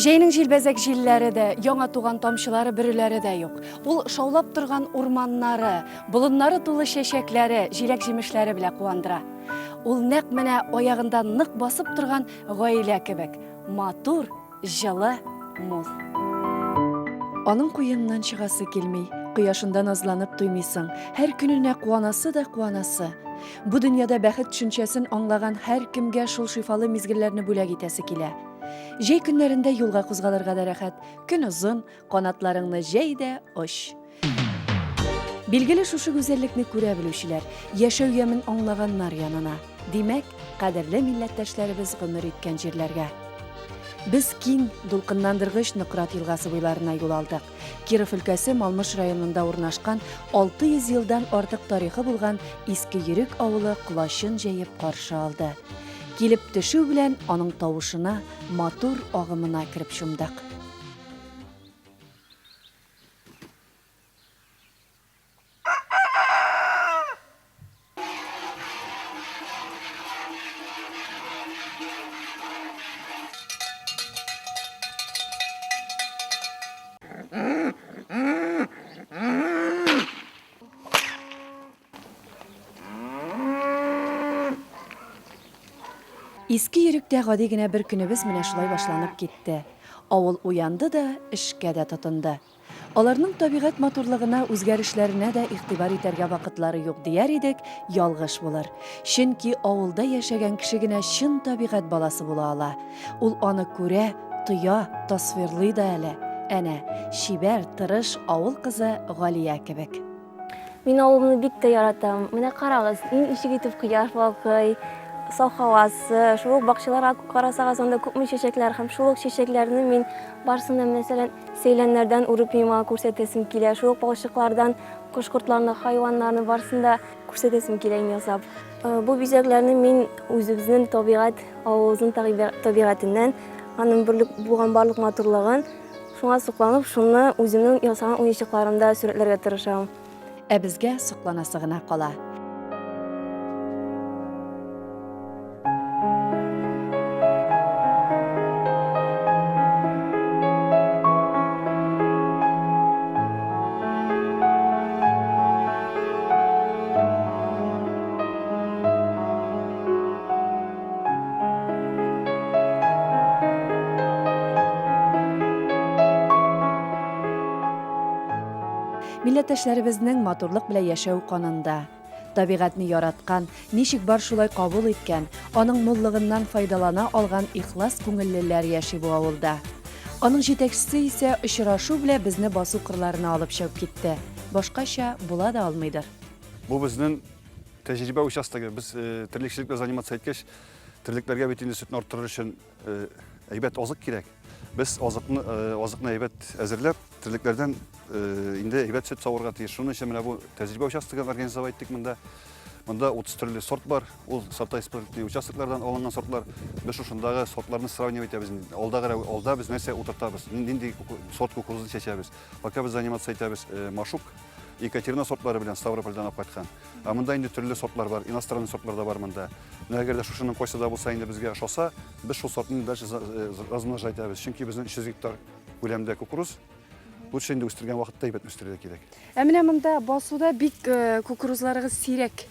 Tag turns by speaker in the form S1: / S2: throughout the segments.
S1: Җәйнең җилбәзәк җилләре дә, яңа туган тамчылары бөреләре дә юк. Ул шаулап торган урманнары, болыннары тулы чәчәкләре, җиләк-җимешләре белән куандыра. Ул нәкъ менә аягында нык басып торган гаилә кебек, матур, җылы, мул. Аның куеныннан чыгасы килми, кояшында назланып туймыйсың, һәр көненә куанасы да куанасы. Бу дөньяда бәхет төшенчәсен аңлаган һәркемгә шул шифалы мизгелләрне бүләк итәсе килә. Җәй көннәрендә юлга кузгалырга да рәхәт. Көн озын, канатларыңны җәй дә оч. Билгеле, шушы гүзәллекне күрә белүчеләр, яшәү ямен аңлаганнар янына. Димәк, кадерле милләттәшләребез гомер иткән җирләргә. Без киң, дулкынландыргыч Нократ елгасы буйларына юл алдык. Киров өлкәсе Малмыж районында урнашкан 600 елдан артык тарихы булган Иске Йөрек авылы колачын җәеп каршы алды. Килеп төшү белән аның тавышына, матур агымына кереп чумдык. Иске Йөректә гади генә бер көнебез менә шулай башланып китте. Авыл уянды да, эшкә дә тотынды. Аларның табигать матурлыгына, үзгәрешләренә дә игътибар итәргә вакытлары юк дияр идек, ялгыш булыр. Чөнки авылда яшәгән кеше генә чын табигать баласы була ала. Ул аны күрә, тоя, тасвирлый да әле. Әнә, чибәр, тырыш авыл кызы Галия кебек.
S2: Мин авылымны бик тә яратам. Менә карагыз, ничек итеп кояш балкый, саф һавасы, шул ук бакчаларга карасагыз, анда күпме чәчәкләр һәм шул ук чәчәкләрне мин барысын да, мәсәлән, сәйләннәрдән үреп миңа күрсәтәсем килә. Шул ук балчыклардан кош-кортларны, хайваннарны барысын да күрсәтәсем килә инде ясап. Э, бу бизәкләрне мин үзебезнең табигать, авылыбызның табигатеннән, аның берлек булган барлык матурлыгын Шуңа сокланып, шуны үземнең ясаган уенчыкларымда сурәтләргә тырышам.
S1: Ә безгә сокланасы гына кала. Милләттәшләребезнең матурлык белән яшәү канында. Табигатьне яраткан, ничек бар шулай кабул иткән, аның муллыгыннан файдалана алган ихлас күңеллеләр яши бу авылда. Аның җитәкчесе исә очрашу белән безне басу кырларына алып чыгып китте. Башкача була да алмыйдыр.
S3: Бу безнең Тәҗрибә участогы. Без э, терлекчелек белән заниматься иткәч, терлекләргә бит инде сөтне арттырыр өчен э, әйбәт азык кирәк. Без азыкны, э, азыкны әйбәт әзерләп, терлекләрдән инде әйбәт сөт савырга тиеш. Шуның өчен менә бу тәҗрибә участогын организовать иттек монда. Монда 30 төрле сорт бар. Ул сортоиспытательный участоклардан алынган сортлар. Без шушындагы сортларны сравнивать итәбез. Алдагы алда без нәрсә утыртабыз, нинди сорт кукурузны чәчәбез. Пока без заниматься итәбез машук, Екатерина сортлары белән Ставропольдән алып кайткан. Ә монда инде төрле сортлар бар, иностранный сортлар да бар монда. Менә әгәр дә шушының кайсы да булса инде безгә ошаса, без шул сортны дальше э, размножать итәбез. Чөнки безнең 300 гектар күләмдә кукуруз. Лучше инде үстергән вакытта әйбәт үстерергә кирәк.
S1: Ә менә монда басуда бик э, кукурузларыгыз сирәк.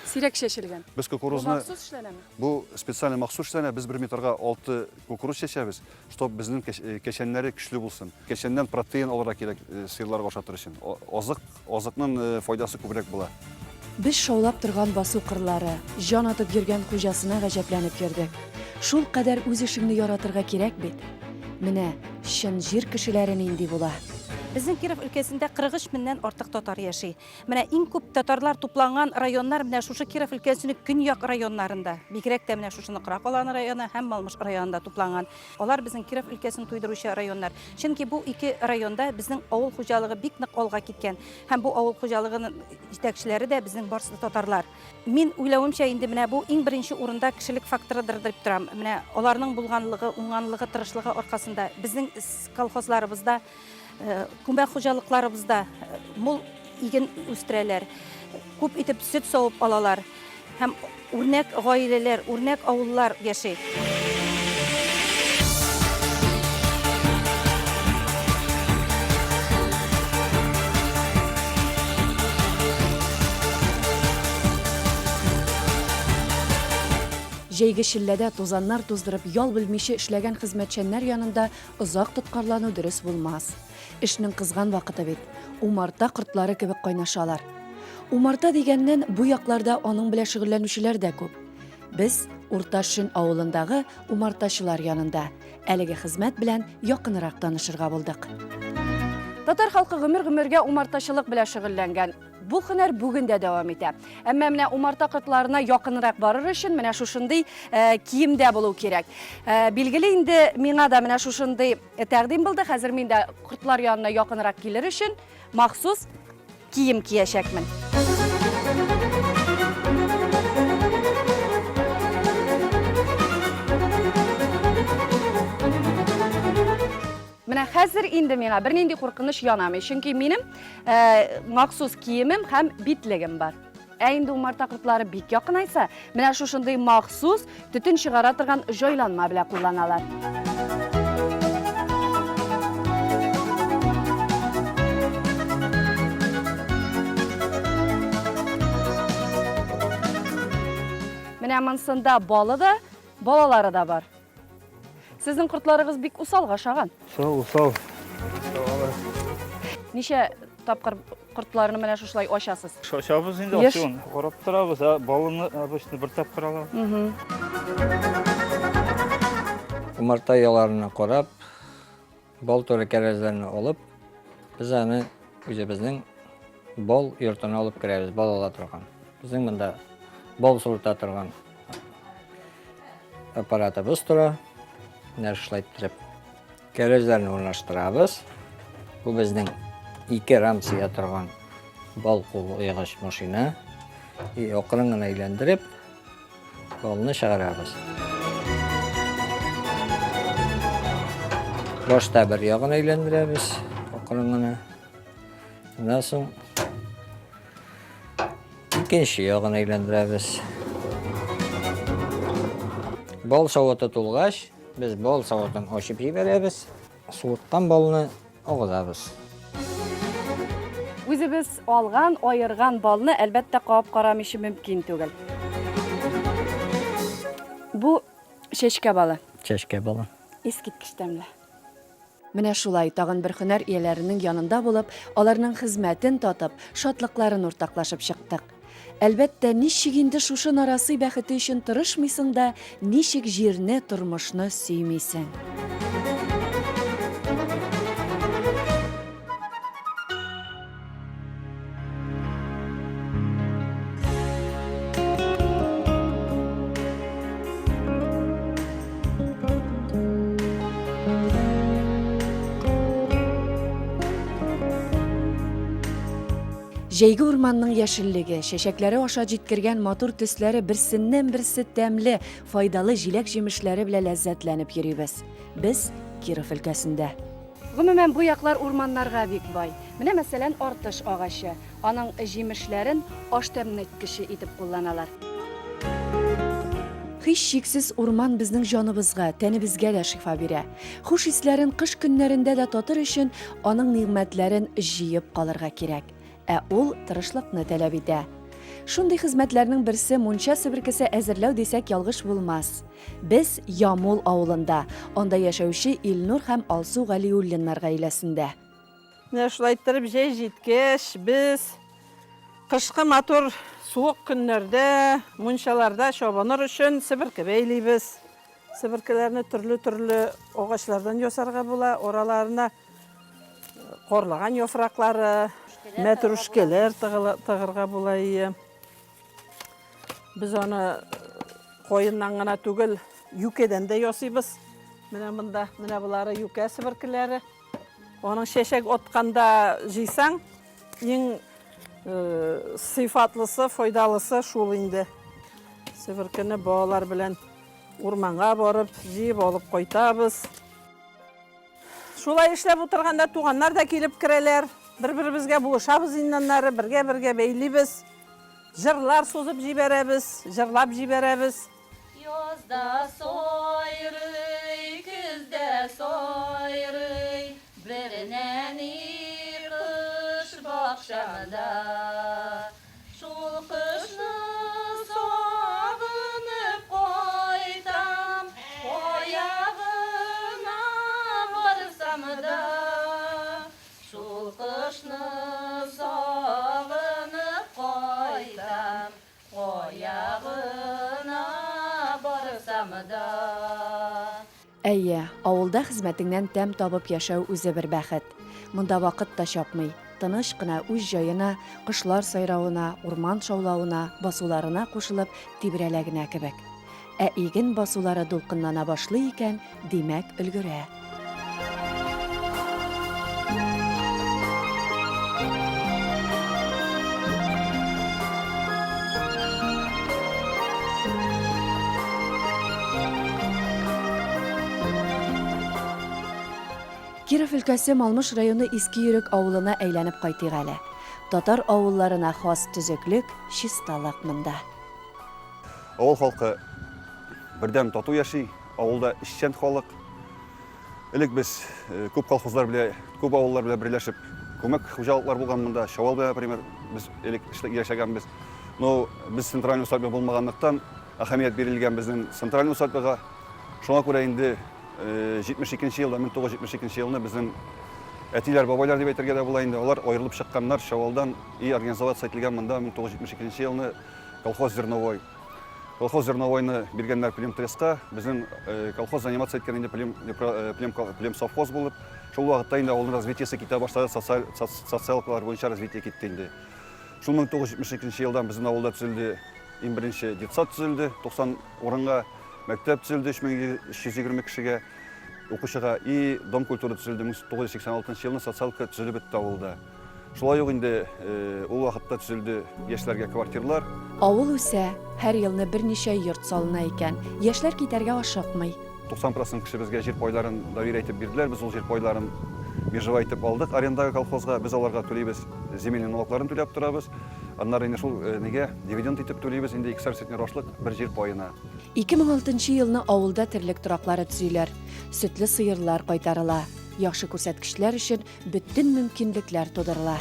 S1: Сирәк чәчелгән.
S3: Без кукурузны
S1: Бу махсус эшләнәме?
S3: Бу специально махсус эшләнә. Без бер метрга 6 кукуруз чәчәбез. Чтоб безнең кәчәннәре көчле булсын. Кәчәннән протеин алырга кирәк сыерларга ашатыр өчен. Азык, азыкның файдасы күбрәк була.
S1: Без шаулап торган басу кырлары, җан атып йөргән хуҗасына гаҗәпләнеп йөрдек. Шул кадәр үз эшеңне яратырга кирәк бит. Менә чын җир кешеләре нинди була.
S4: Безнең Киров өлкәсендә 43 меңнән артык татар яши. Менә иң күп татарлар тупланган районнар менә шушы Киров өлкәсенең көньяк районнарында, бигрәк тә менә шушы Нокрак Аланы районы һәм Малмыж районында тупланган. Алар безнең Киров өлкәсен туйдыручы районнар. Чөнки бу ике районда безнең авыл хуҗалыгы бик нык алга киткән. Һәм бу авыл хуҗалыгының җитәкчеләре дә безнең барысы да татарлар. Мин уйлавымча, инде менә бу иң беренче урында кешелек факторыдыр дип торам. Менә аларның булганлыгы, уңганлыгы, тырышлыгы аркасында безнең колхозларыбызда Күмәк хуҗалыкларыбызда мул иген үстерәләр, күп итеп сөт савып алалар һәм үрнәк гаиләләр, үрнәк авыллар яши.
S1: Җәйге челләдә тузаннар туздырып ял белмичә эшләгән хезмәтчәннәр янында озак тоткарлану дөрес булмас. Эшнең кызган вакыты бит. Умарта кортлары кебек кайнашалар. Умарта дигәннән, бу якларда аның белән шөгыльләнүчеләр дә күп. Без Урта Шөн авылындагы умартачылар янында әлеге хезмәт белән якынрак танышырга булдык. Татар халкы гомер-гомергә умартачылык белән шөгыльләнгән. Бу һөнәр бүген дә дәвам итә. Әмма менә умарта кортларына якынрак барыр өчен менә шушындый э, киемдә булу кирәк. Э, билгеле инде миңа да менә шушындый тәкъдим булды. Хәзер мин дә кортлар янына якынрак килер өчен махсус кием киячәкмен. Менә хәзер инде миңа бернинди куркыныч янамый, чөнки минем э, махсус киемем һәм битлегем бар. Ә инде умарта кортлары бик якынайса, менә шушындый махсус төтен чыгара торган җайланма белән кулланалар. Менә монсында балы да, балалары да бар. Сезнең кортларыгыз бик усалга ашаган.
S5: Усал, усал.
S1: Ничә тапкыр кортларны менә шушылай ачасыз?
S5: Ачабыз инде, ачуын. Карап торабыз, ә балны обычно бер тапкыр алабыз.
S6: Умарта яларына карап, бал туры кәрәзләрне алып, без аны үзебезнең бал йортына алып керәбез, бал ала торган. Безнең монда бал суырта торган аппаратыбыз тора. Менә шулай иттереп кәрәзләрне урнаштырабыз. Бу безнең ике рам сыя торган бал куйгыч машина. И акрын гына әйләндереп, балны чыгарабыз. Башта бер ягын әйләндерәбез, акрын гына. Аннан соң икенче ягын әйләндерәбез. Бал савыты тулгач, без бал савытын ачып җибәрәбез. Суыткан балны агызабыз.
S1: Үзебез алган, аерган балны, әлбәттә, кабып карамыйча мөмкин түгел. Бу чәчкә балы.
S6: Чәчкә балы.
S1: Искиткеч тәмле. Менә шулай тагын бер һөнәр ияләренең янында булып, аларның хезмәтен татып, шатлыкларын уртаклашып чыктык. Әлбәттә, ничек инде шушы нарасый бәхете өчен тырышмыйсың да, ничек җирне, тормышны сөймисең? Җәйге урманның яшеллеге, чәчәкләре аша җиткергән матур төсләре берсеннән-берсе тәмле, файдалы җиләк-җимешләре белән ләззәтләнеп йөрибез. Без Киров өлкәсендә. Гомумән, бу яклар урманнарга бик бай. Менә, мәсәлән, артыш агачы. Аның җимешләрен аш тәмнәткече итеп кулланалар. Һичшиксез, урман безнең җаныбызга, тәнебезгә дә шифа бирә. Хуш исләрен кыш көннәрендә дә татыр өчен аның нигъмәтләрен җыеп калырга кирәк. Ә ул тырышлыкны таләп итә. Шундый хезмәтләрнең берсе мунча себеркесе әзерләү дисәк ялгыш булмас. Без Ямул авылында, анда яшәүче Илнур һәм Алсу Галиуллиннар гаиләсендә.
S7: Менә шулай иттереп җәй җиткәч, без кышкы матур суык көннәрдә мунчаларда чабыныр өчен себерке бәйлибез. Себеркеләрне төрле-төрле агачлардан ясарга була, араларына карлыган яфраклары, мәтрүшкәләр тыгырга була ие. Без аны каеннан гына түгел, юкәдән дә ясыйбыз. Менә монда, менә болары юкә себеркеләре. Аның чәчәк атканда җыйсаң, иң сыйфатлысы, файдалысы шул инде. Себеркене балалар белән урманга барып, җыеп алып кайтабыз. Шулай эшләп утырганда туганнар да килеп керәләр. Бер-беребезгә булышабыз инде аннары, бергә-бергә бәйлибез. Җырлар сузып җибәрәбез, җырлап җибәрәбез.
S8: Язда сайрый, көздә сайрый, Бер нәни кош бакчада. Шул кошны сагынып кайтам. бакчамда.
S1: Әйе, авылда хезмәтеңнән тәм табып яшәү үзе бер бәхет. Монда вакыт та чапмый, тыныч кына үз җаена, кошлар сайравына, урман шаулавына, басуларына кушылып тибрәлә генә кебек. Ә иген басулары дулкынлана башлый икән, димәк, өлгерә. Киров өлкәсе Малмыж районы Иске Йөрек авылына әйләнеп кайтыйк әле. Татар авылларына хас төзеклек, чисталык монда.
S3: Авыл халкы бердәм тату яши, авылда эшчән халык. Элек без э, күп колхозлар белән, күп авыллар белән берләшеп, күмәк хуҗалыклар булган монда, Чавал белән, например, без элек яшәгәнбез. Но без центральный усадьба булмаганлыктан, әһәмият бирелгән безнең центральный усадьбага. Шуңа күрә инде 72 э, елда, 1972 елны безнең әтиләр, бабайлар дип әйтергә дә була инде, алар аерылып чыкканнар Чавалдан и организоваться ителгән монда 1972 елны колхоз зерновой. Колхоз зерновойны биргәннәр племтрестка. Безнең э, колхоз заниматься иткән инде плем, э, плем, племсовхоз булып. Шул вакытта инде авылның развитиесе китә башлады, социаль, социалкалар буенча развитие китте инде. Шул 1972 елдан безнең авылда төзелде иң беренче детсад төзелде, 90 урынга, мәктәп төзелде 3320 кешегә, укучыга и дом культуры төзелде 1986 елны социалка төзелеп бетте авылда. Шулай ук инде ул вакытта төзелде яшьләргә квартирлар.
S1: Авыл үсә, һәр елны берничә йорт салына икән. Яшьләр китәргә ашыкмый.
S3: 90 процент кеше безгә җир пайларын доверие итеп бирделәр. Без ул җир пайларын межевая итеп алдык арендага колхозга. Без аларга түлибез, земельный налогларын түләп торабыз. Аннары инде шул нигә дивиденд итеп түлибез инде икешәр центнер ашлык бер җир паена.
S1: 2006 елны авылда терлек тораклары төзиләр. Сөтле сыерлар кайтарыла. Яхшы күрсәткечләр өчен бөтен мөмкинлекләр тудырыла.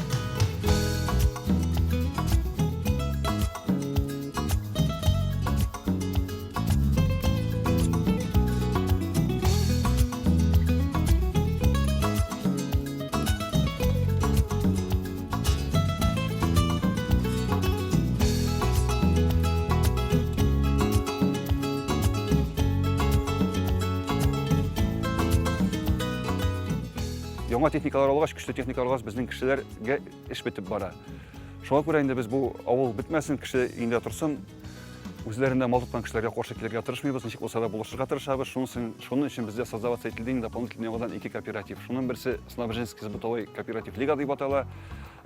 S3: Яңа техникалар алгач, көчле техникалар алгач, безнең кешеләргә эш бетеп бара. Шуңа күрә инде без бу авыл бетмәсен, кеше өендә торсын, үзләрендә мал тоткан кешеләргә каршы килергә тырышмыйбыз, ничек булса да булышырга тырышабыз. Шуның шуның өчен бездә создаваться ителде инде дополнительный яңадан ике кооператив. Шуның берсе Снабженский сбытовой кооператив Лига дип атала.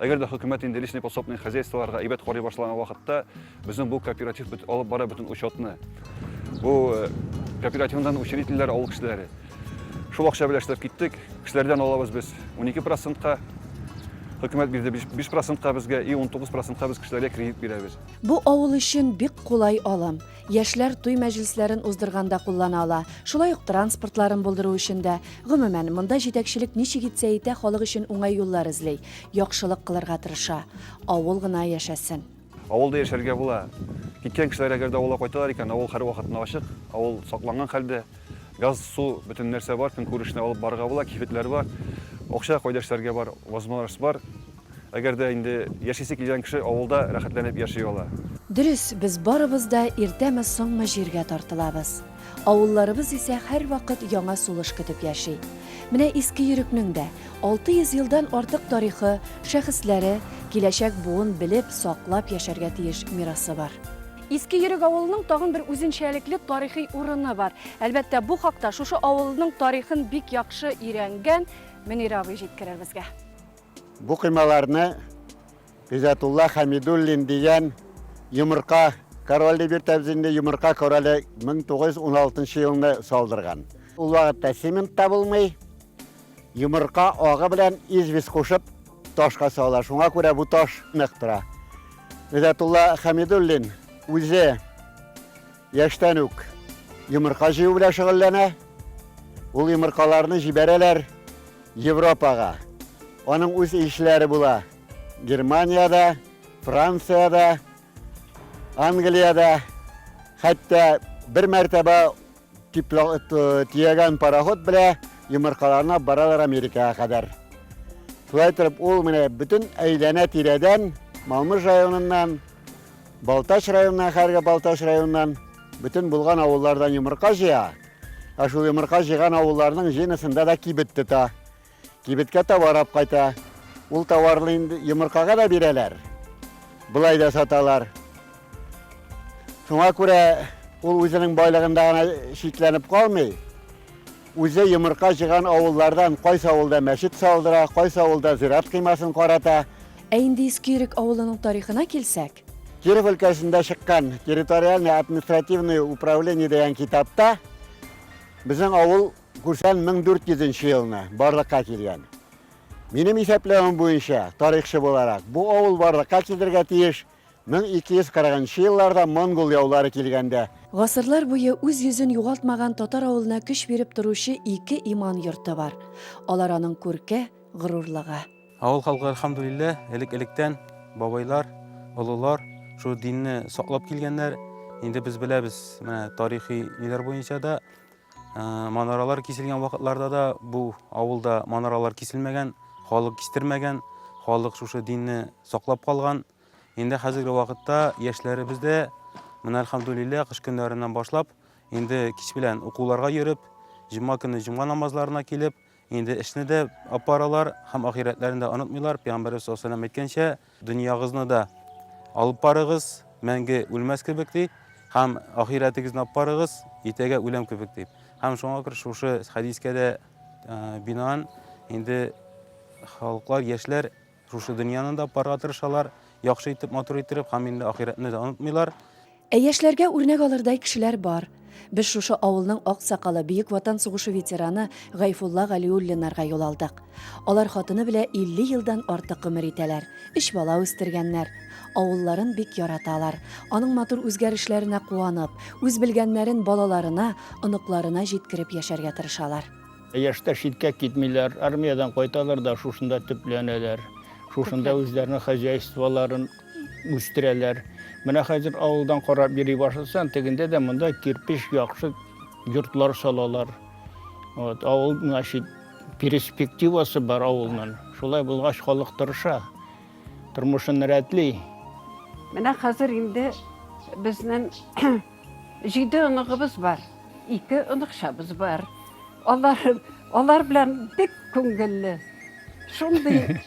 S3: Әгәр дә хөкүмәт инде личный подсобный хозяйстволарга әйбәт карый башлаган вакытта, Безнең бу кооператив бит алып бара бөтен учетны. Бу э, кооперативдан учредительләр авыл кешеләре. Шул акча белән эшләп киттек. Кешеләрдән алабыз без 12 процентка. Хөкүмәт бирде 5 процентка безгә и 19 процентка без кешеләргә кредит бирәбез.
S1: Бу авыл өчен бик кулай алым. Яшьләр туй мәҗлесләрен уздырганда куллана ала. Шулай ук транспортларын булдыру өчен дә. Гомумән, монда җитәкчелек ничек итсә итә халык өчен уңай юллар эзли, яхшылык кылырга тырыша. Авыл гына яшәсен.
S3: Авылда яшәргә була. Киткән кешеләр әгәр дә авылга кайталар икән, авыл һәрвакытны ачык, авыл сакланган хәлдә. Газ, су, бөтен нәрсә бар, көнкүрешне алып барырга була, кибетләр бар. Акча кайда эшләргә бар, возможность бар. Әгәр дә инде яшисе килгән кеше авылда рәхәтләнеп яши ала.
S1: Дөрес, без барыбыз да иртәме-соңмы җиргә тартылабыз. Авылларыбыз исә һәрвакыт яңа сулыш көтеп яши. Менә Иске Йөрекнең дә 600 елдан артык тарихы, шәхесләре, киләчәк буын белеп, саклап яшәргә тиеш мирасы бар. Иске Йөрек авылының тагын бер үзенчәлекле тарихи урыны бар. Әлбәттә, бу хакта шушы авылның тарихын бик яхшы өйрәнгән Мөнир абый җиткерер безгә.
S9: Бу коймаларны Гыйззәтулла Хәмидуллин дигән йомырка короле дип йөртәбез инде, йомырка короле 1916 елны салдырган. Ул вакытта цемент та булмый, йомырка агы белән известь кушып ташка сала. Шуңа күрә бу таш нык тора. Гыйззәтулла Хәмидуллин үзе яшьтән үк йомырка җыю белән шөгыльләнә. Ул йомыркаларны җибәрәләр Европага. Аның үз илчеләре була. Германиядә, Франциядә, Англиядә, хәтта бер мәртәбә төягән пароход белә йомыркаларны алып баралар Америкага кадәр. Шулай итеп, ул менә бөтен әйләнә тирәдән, Малмыж районыннан, Балтач районыннан, хәзерге Балтач районыннан Бөтен булган авыллардан йомырка җыя. Ә шул йомырка җыйган авылларның җыенысында да кибет тота. Кибеткә товар алып кайта. Ул товарны инде йомыркага да бирәләр. Болай да саталар. Шуңа күрә ул үзенең байлыгында гына чикләнеп калмый. Үзе йомырка җыйган авыллардан кайсы авылда мәчет салдыра, кайсы авылда зират коймасын карата.
S1: Ә инде Иске Йөрек авылының тарихына килсәк.
S9: Киров өлкәсендә чыккан Территориальное административное управление дигән китапта безнең авыл Күрсән 1400 нче елны барлыкка килгән. Минем исәпләвем буенча, тарихчы буларак, бу авыл барлыкка килергә тиеш 1240 нчы елларда монгол яулары килгәндә.
S1: Гасырлар буе үз йөзен югалтмаган татар авылына көч биреп торучы ике иман йорты бар. Алар аның күрке, горурлыгы.
S5: Авыл халкы, әлхәмдүлилләһ, элек-электән бабайлар, олылар шул динне саклап килгәннәр. Инде без беләбез, менә тарихи ниләр буенча да, манаралар киселгән вакытларда да бу авылда манаралар киселмәгән, халык кистермәгән, халык шушы динне саклап калган. Инде хәзерге вакытта яшьләребез дә, менә әлхәмдүлилләһ, кыш көннәреннән башлап, инде кич белән укуларга йөреп, җомга көне җомга намазларына килеп, инде эшне дә алып баралар һәм ахирәтләрен дә онытмыйлар. Пәйгамбәребез саллаллаһу алейһи ва сәлләм әйткәнчә, дөньягызны да алып барыгыз, мәңге үлмәс кебек ди, һәм ахирәтегезне алып барыгыз, иртәгә үләм кебек дип. Һәм шуңа күрә шушы хәдискә дә бинаан инде халыклар, яшьләр Шушы дөньяны да парга тырышалар, яхшы итеп, матур иттереп һәм инде ахирәтне дә онытмыйлар.
S1: Ә яшьләргә үрнәк алырдай кешеләр бар. Без шушы авылның аксакалы, Бөек Ватан сугышы ветераны Гайфулла Галиуллиннарга юл алдык. Алар хатыны белә 50 елдан артык гомер итәләр, өч бала үстергәннәр. Авылларын бик яраталар. Аның матур үзгәрешләренә куанып, үз белгәннәрен балаларына, оныкларына җиткереп яшәргә тырышалар.
S10: Яшьтә читкә китмиләр, армиядән кайталар да шушында төпләнәләр. Шушында үзләренең хозяйстволарын үстерәләр. Менә хәзер авылдан карап йөри башласаң, тегендә дә монда кирпеч яхшы йортлар салалар. Вот, авыл, значит, перспективасы бар авылның. Шулай булгач, халык тырыша, тормышын рәтли.
S11: Менә хәзер инде безнең Җиде оныгыбыз бар, ике оныкчабыз бар. Алар, алар белән бик күңелле. Шундый,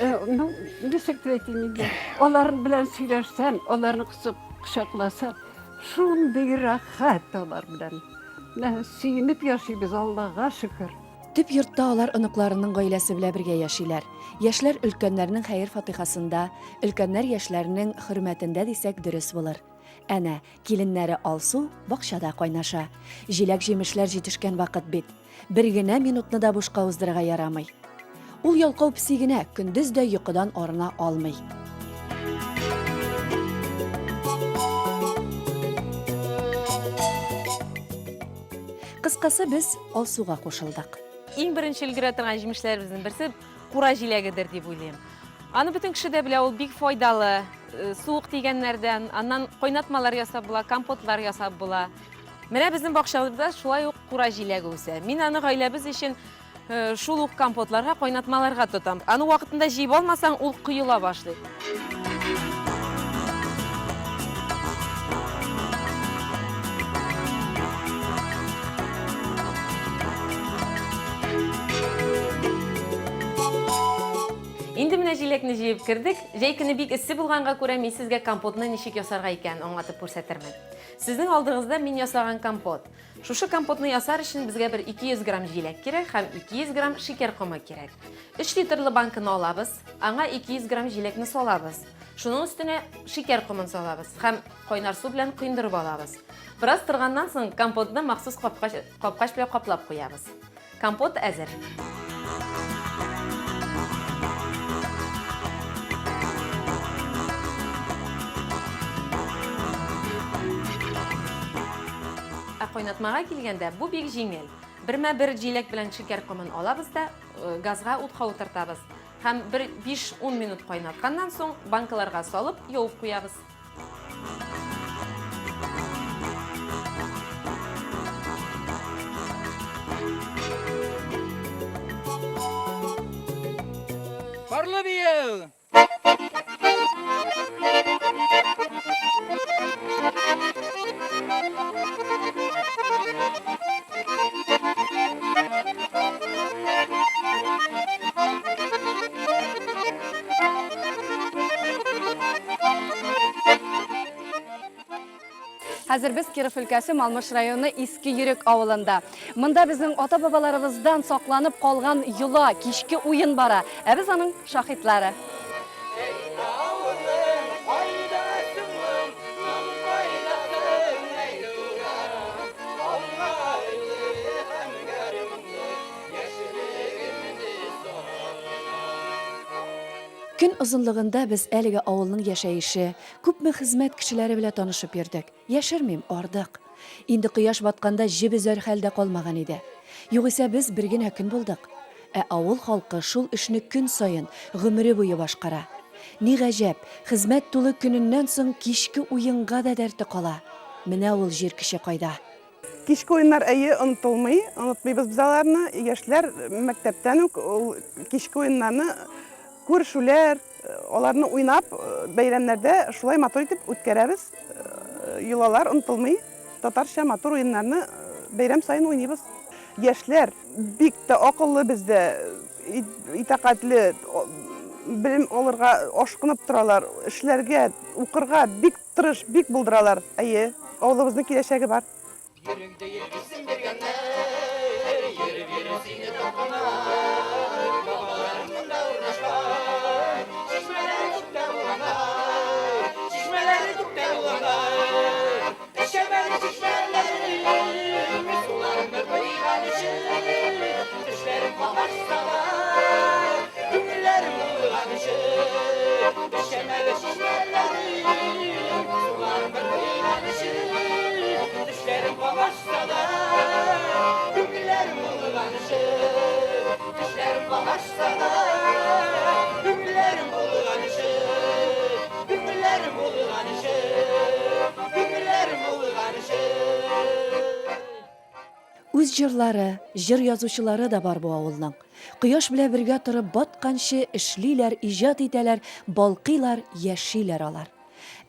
S11: э, ну, ничек дип әйтим инде, алар белән сөйләшсәң, аларны кысып кочакласаң, шундый рәхәт алар белән. Менә сөенеп яшибез, Аллага шөкер.
S1: Төп йортта алар оныкларының гаиләсе белән бергә яшиләр. Яшьләр өлкәннәрнең хәер-фатыйхасында, өлкәннәр яшьләрнең хөрмәтендә дисәк дөрес булыр. Әнә, киленнәре Алсу бакчада кайнаша. Җиләк-җимешләр җитешкән вакыт бит. Бер генә минутны да бушка уздырырга ярамый. Ул ялкау песи генә көндез дә йокыдан арына алмый. Кыскасы, без Алсуга кушылдык.
S12: Иң беренче өлгерә торган җимешләребезнең берсе кура җиләгедер дип уйлыйм. Аны бөтен кеше дә белә, ул бик файдалы. Э, суык тигәннәрдән, аннан кайнатмалар ясап була, компотлар ясап була. Менә безнең бакчабызда шулай ук кура җиләге үсә. Мин аны гаиләбез өчен э, шул ук компотларга, кайнатмаларга тотам. Аны вакытында җыеп алмасаң, ул коела башлый. Инде менә җиләкне җыеп кердек. Җәй көне бик эссе булганга күрә мин сезгә компотны ничек ясарга икәнен аңлатып күрсәтермен. Сезнең алдыгызда мин ясаган компот. Шушы компотны ясар өчен безгә бер 200 грамм җиләк кирәк һәм 200 грамм шикәр комы кирәк. 3 литрлы банканы алабыз, аңа 200 грамм җиләкне салабыз. Шуның өстенә шикәр комын салабыз һәм кайнар су белән коендырып алабыз. Бераз торганнан соң компотны махсус капкач, капкач белән каплап куябыз. Компот әзер. Ә кайнатмага килгәндә, бу бик җиңел. Бермә-бер җиләк белән шикәр комын алабыз да, э, газга утка утыртабыз. Һәм бер 5-10 минут кайнатканнан соң банкаларга салып, явып куябыз.
S13: Парлы бию!
S1: Хәзер без Киров өлкәсе Малмыж районы Иске Йөрек авылында. Монда безнең ата-бабаларыбыздан сакланып калган йола, кичке уен бара. Ә без аның шаһитлары. Көн озынлыгында без әлеге авылның яшәеше, күпме хезмәт кешеләре белән танышып йөрдек. Яшермим, ардык. Инде кояш батканда җеп өзәр хәл дә калмаган иде. Югыйсә без бер генә көн булдык. Ә авыл халкы шул эшне көн саен, гомере буе башкара. Ни гаҗәп, хезмәт тулы көненнән соң кичке уенга да дәрте кала. Менә ул җир көче кайда!
S14: Кичке уеннар, әйе, онытылмый, онытмыйбыз без аларны. Яшьләр мәктәптән үк ул кичке уеннарны күрешүләр, аларны уйнап, бәйрәмнәрдә шулай матур итеп үткәрәбез. Йолалар онытылмый. Татарча матур уеннарны бәйрәм саен уйныйбыз. Яшьләр бик тә акыллы бездә, итагатьле, белем алырга ашкынып торалар, эшләргә, укырга бик тырыш, бик булдыралар. Әйе, авылыбызның киләчәге бар.
S15: Йөрек диеп исем биргәннәр, Йөреп-йөреп сине тапканнар. Бабаларың монда урнашкан, Чишмәләре күктә булганнар, Чишмәләре күктә булганнар. Эчәмәле чишмәләрем, Суларыңны куйган өчен, Тешләрем камашса да, Күңелләрем булган өчен. Эчәмәле чишмәләрем, Суларыңны куйган өчен, Тешләрем камашса да, Күңелләрем булган өчен. Тешләрем камашса да, Күңелләрем булган өчен. Күңелләрем булган өчен. Күңелләрем булган өчен.
S1: Үз җырлары, җыр язучылары да бар бу авылның. Кояш белән бергә торып батканчы эшлиләр, иҗат итәләр, балкыйлар, яшиләр алар.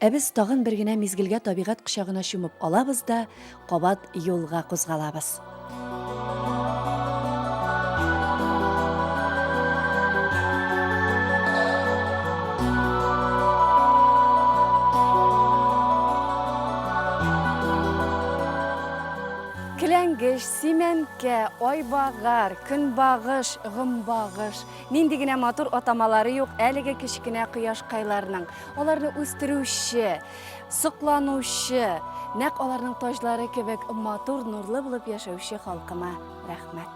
S1: Ә без тагын бер генә мизгелгә табигать кочагына чумып алабыз да, кабат юлга кузгалабыз. Келәнгеч, симәнкә, айбагар, көнбагыш, гомбагыш. Нинди генә матур атамалары юк әлеге кечкенә кояшкайларның. Аларны үстерүче, сокланучы, нәкъ аларның таҗлары кебек матур, нурлы булып яшәүче халкыма рәхмәт.